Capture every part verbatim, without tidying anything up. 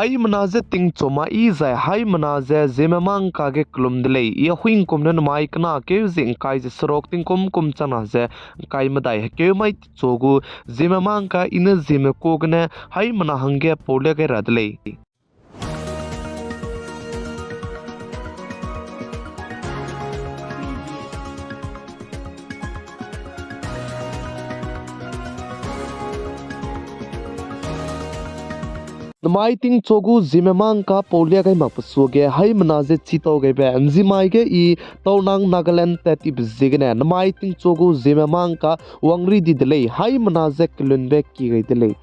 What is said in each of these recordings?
Haimena ze tingchu ma i zai haimena ze Zeme mangka ge kelum de lei. I Ahuingkum ne namai kena keu zi ngkai ze seruk tingkum kum changna ze ngkai medai hekeu mai tingchu gu Zeme mangka i ne Zeme ku gene haimena hangge pau lia gai ra de lei. Namai tingchu gu Zeme mangka pau lia gai makbe suage haimena ze chitau gaibe nzimai ge i Taunang Nagaland tat ibe ziegene namai tingchu gu Zeme mangka wangri di de lei, haimena ze kelunbe ki gai de lei.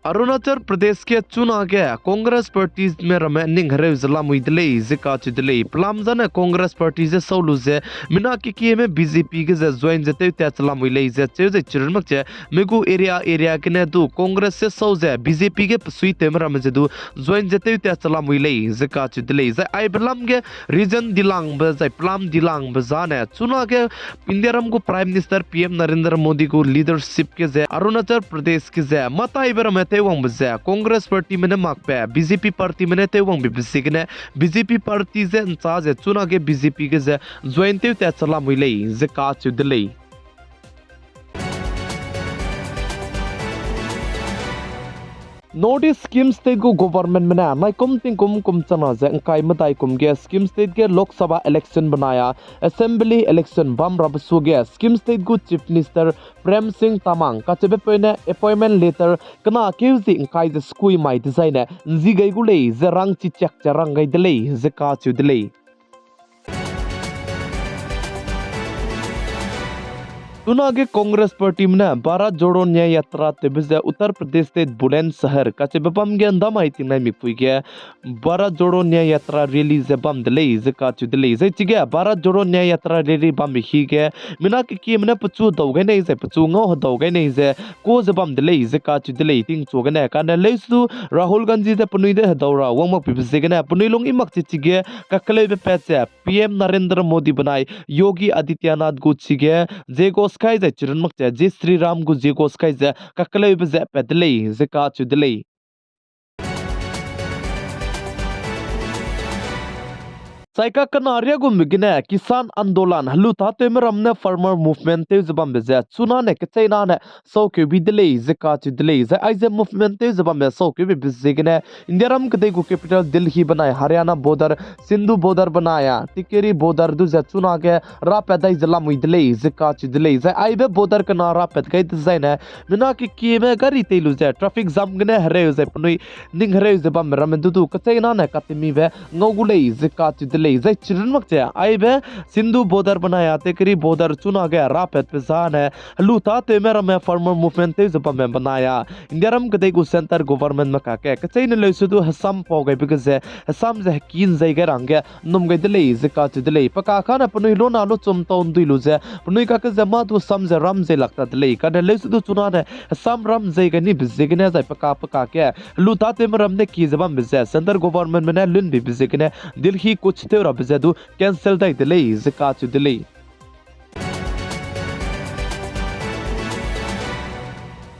Arunachal Pradesh ge chunage Congress Party me ramme ning hereu ze lamui de lei ze kacheu de lei. Pelam zane Congress Party ze sau lu ze mina kekieme B J P ge ze join ze tewtat ze lamui lei ze cheu ze chirun mak che me gu area area gene du Congress ze sau ze B J P ge pesuitewme ramme ze du join ze tewtat ze lamui lei ze kacheu de lei. Zai aibe lam ge region dilangbe zai pelam dilangbe zane chunage Indiaram gu Prime Minister P M Narendra Modi gu leadership ge ze Arunachal Pradesh ge ze mataibe ramme teiwangbe ze Congress Partyme ne makbe B J P Partyme ne teiwangbe be ziegene B J P Party ze ncha ze chunage B J P ge ze join tewtat ze lamui lei ze kacheu de lei. North East Sikkim State gu governmentme ne naikum tingkum kum changna ze ngkai medai kum ge Sikkim State ge Lok Sabha election benai a Assembly election bam rabe suage Sikkim State gu Chief Minister Prem Singh Tamang kacheubepeu ne appointment letter kena keu zi ngkai ze sekui mai dezaine nzi gai gu lei ze rangchi chiak ze rang gai de lei ze kacheu de lei. Chunage Congress Partyme ne Bharat Jodo Nyay Yatra tewbe ze Uttar Pradesh State Bulandshahr kacheube bam ge ndamai tingnai mipui ge Bharat Jodo Nyay Yatra rally ze bam de lei ze kacheu de lei. Zai chige Bharat Jodo Nyay Yatra rally bambe hi ge mina kekieme ne pechu hedau gai nei zai pechu ngau hedau gai nei ze ku ze bam de lei ze kacheu de lei tingchu gene. Kane leusedu Rahul Gandhi ze penui de hedau ra wang makpibe ziegene penui lung i mak che chige kakeleube pat ze P M Narendra Modi benai Yogi Adityanath gu chige ziego skai zai chirun mak che Jai Shri Ram gu ziego skai ze kakeleube ze pat de lei ze kacheu de lei. Chai kakena riagumbe gene Kisan Andolan helu tâtewme ram ne farmer movement tew ze bambe ze chunane kecheînane saukeu bi de lei ze kacheu de lei. Zai aize movement tew ze bambe saukeube be ziegene Indiaram kedei gu capital Delhi benai Haryana border, Sindhu border benai a Tikri border du ze chunage rapat dai ze lamui de lei ze kacheu de lei. Zai aibe border kena rapat gai dezaine mina kekieme gari tei lu ze traffic jam gene hereu zai penui ning hereu ze bamme ramme du du kecheînane katemibe ngau gu lei ze kacheu de lei. Zai chirun mak che aibe Sindhu border benai a Tikri border chunage rapatbe zane helu tâtewme ramme farmer movement tew ze bamme benai a Indiaram kedei gu centre governmentme kakge kecheîne leusedu hesam pau gaibe ge ze hesam ze heki nzei gai ra hangge nnum gai de lei ze kacheu de lei. Pe kakane penui lona luchum tau ndui lu ze penui kakge ze mâ du sam ze ram zei lak ta de lei. Kane leusedu chunane hesam ram zei gai nibe ziegene zai pe ka pe kakge helu tâtewme ram ne ki ze bambe ze centre governmentme ne lunbeibe ziegene Delhi kuch tew rabe ze du cancel dai de lei ze kacheu de lei.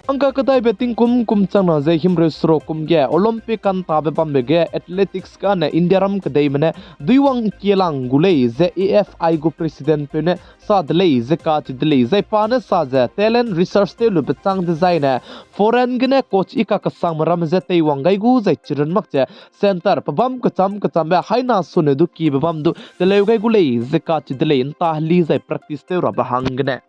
Angka kedaibe tingkum kum changna ze himreu seruk kum ge Olympic kantabe bambe ge athletics gane Indiaram kedeime ne duiwang kielang gu lei ze A F I gu presidentpeu ne sa de lei ze kacheu de lei. Zai pa ne sa ze talent research tew lube châng dezaine foreign gene coach i kakesangme ramme je teiwang gai gu zai chirun mak ze centre pebâm kechâm kechâmbe haina sune du kiebe bam du teleu gai gu lei ze kacheu de lei, nta heli zai practice tew rabe hanggene.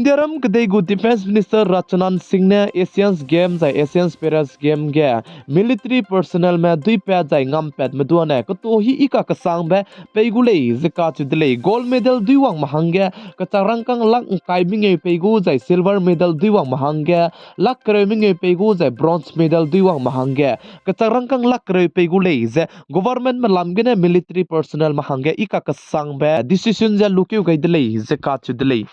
Indiaram kedei gu Defence Minister Rajnath Singh ne Asian Games zai Asian Para Games ge military personnelme duipat zai ngampatme duane ketuâ hi i kakesangbe pei gu lei ze kacheu de lei. Gold medal duiwangme hangge kechak rangkâng lak ngkai mengeu pei gu zai silver medal duiwangme hangge lak kereu mengeu pei gu zai bronze medal duiwangme hangge kechak rangkâng lak kereu pei gu lei ze governmentme lam gene military personnelme hangge i kakesangbe decision ze lukeu gai de lei ze kacheu de lei.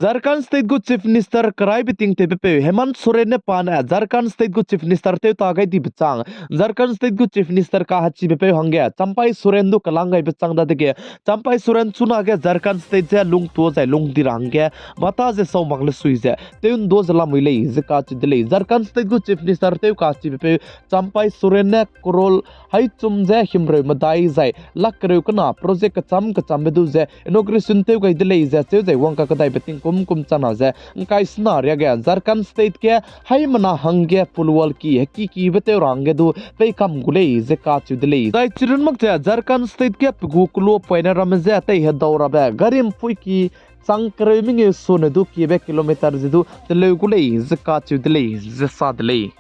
Jharkhand State gu Chief Minister keraibe tingtewbepeu Hemant Soren ne pa ne Jharkhand State gu Chief Minister tew ta gai dibe chang, Jharkhand State gu Chief Minister kahachibe peu hangge Champai Soren du kelang gaibe chang dadege, Champai Soren chunage Jharkhand State ze lungtua zai lungdi ra hangge mata ze sau mak le sui ze tew ’ndu ze lamui lei ze kacheu de lei. Jharkhand State gu Chief Minister tew kachibe peu Champai Soren ne crore haichum ze himreu medai zai lakh kereu kena project kecham kechambe du ze inauguration tew gai de lei ze cheu zai wang kakadaibe tingkum kum chana ze ’ngkai sena riage Jharkhand State ge haimena hangge pulwal ki heki kibe tew ra hangge du peikam gu lei ze kacheu de lei. Zai chirun mak ze Jharkhand State ge pe gu keloa poine ramme je teihedau rabe gari ’mpui ki chang kereu mengeu sone du kiebe kilometer ze du teleu gu lei ze kacheu de lei ze sa de lei.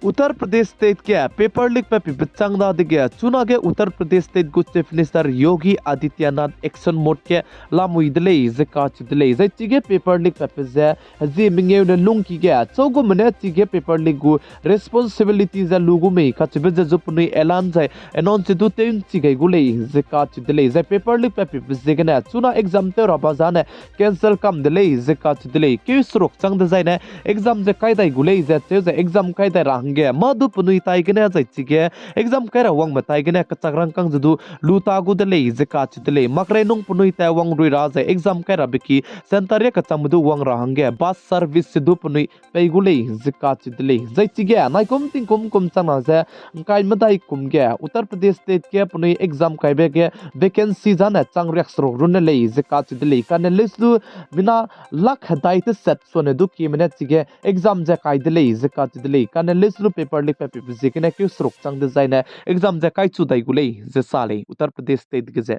Uttar Pradesh State ge paper leak papibe chang dadege chunage Uttar Pradesh State gu Chief Minister Yogi Adityanath action mode ge lamui de lei ze kacheu de lei. Zai chige paper leak pape ze hezie mengeu ne lungki ge chau gume ne chige paper leak gu responsibility ze lu gu mei kacheube ze zu penui elan zai announce du tew ’nchi gai gu lei ze kacheu de lei. Zai paper leak papibe ziegene chuna exam tew ra ba zane cancel kam de lei ze kacheu de lei. Keu seruk chang dezaine exam ze kai dai gu lei ze cheu ze exam kai dai ra hangge mâ du penui tai gene zai chige exam kai ra wangme tai gene kechak rangkâng ze du lu ta gu de lei ze kacheu de lei. Makrei nung penui tai wang rui ra zai exam kai rabe ki center ria kechangme du wang ra hangge bus service ze du penui pei gu lei ze kacheu de lei. Zai chige naikum tingkum kum chana ze ’ngkai medai kum ge Uttar Pradesh State ge penui exam kaibe ge vacancy zane chang riak seruk runne lei ze kacheu de lei. Kane leuse du mina lakh hedai teset sone du kieme ne chige exam ze kai de lei ze kacheu de lei. Kane leuse du paper leak papibe ziegene keu seruk chang dezaine exam ze kaichu dai gu lei ze sa lei Uttar Pradesh State ge ze.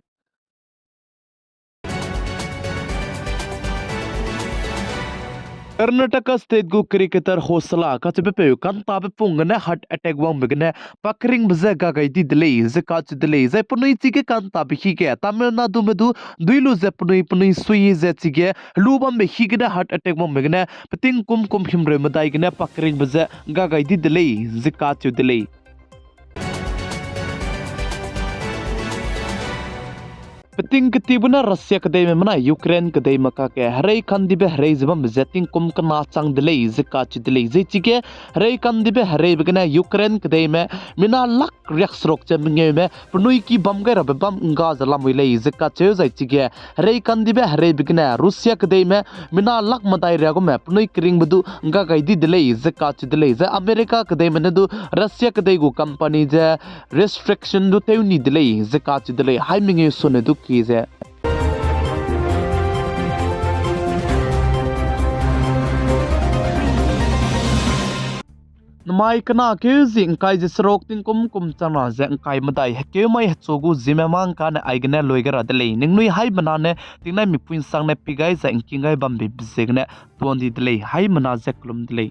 Karnataka State gu cricketer Hosala kacheubepeu kantabe pung gene heart attack wangbe gene pakringbe je gagai di de lei ze kacheu de lei. Zai penui chige kantabe hi ge Tamil Nadume du dui lu ze penui penui sui ze chige helu bambe hi gene heart attack wangbe gene peting kum kum himreu medai gene pakringbe je gagai di de lei ze kacheu de lei. Peting ketibe ne Russia kedeime menai Ukraine kedeime kakge herei kandibe herei ze bambe ze tingkum kena chang de lei ze kacheu de lei. Zai chige herei kandibe hereibe gene Ukraine kedeime mina lak riak seruk ze mengeume penui ki bam gai rabe bam ’ngga ze lamui lei ze kacheu zai chige herei kandibe hereibe gene Russia kedeime mina lak medai riagume penui keringbe du ’ngga gai di de lei ze kacheu de lei. Zai America kedeime ne du Russia kedei gu company ze restriction du tew ni de lei ze kacheu de lei, hai mengeu sone du kie ze. Namai kena keu zi ’ngkai ze seruk tingkum kum chana ze ’ngkai medai hekeu mai hechu gu ziemme mâ ’ngkane aigene lui gai ra de lei. Ningnui haimena ne tingnai mipui ’nsangne pi gai zai ’ngking gai bambe ziegene tuan di de lei, haimena ze kelum de lei.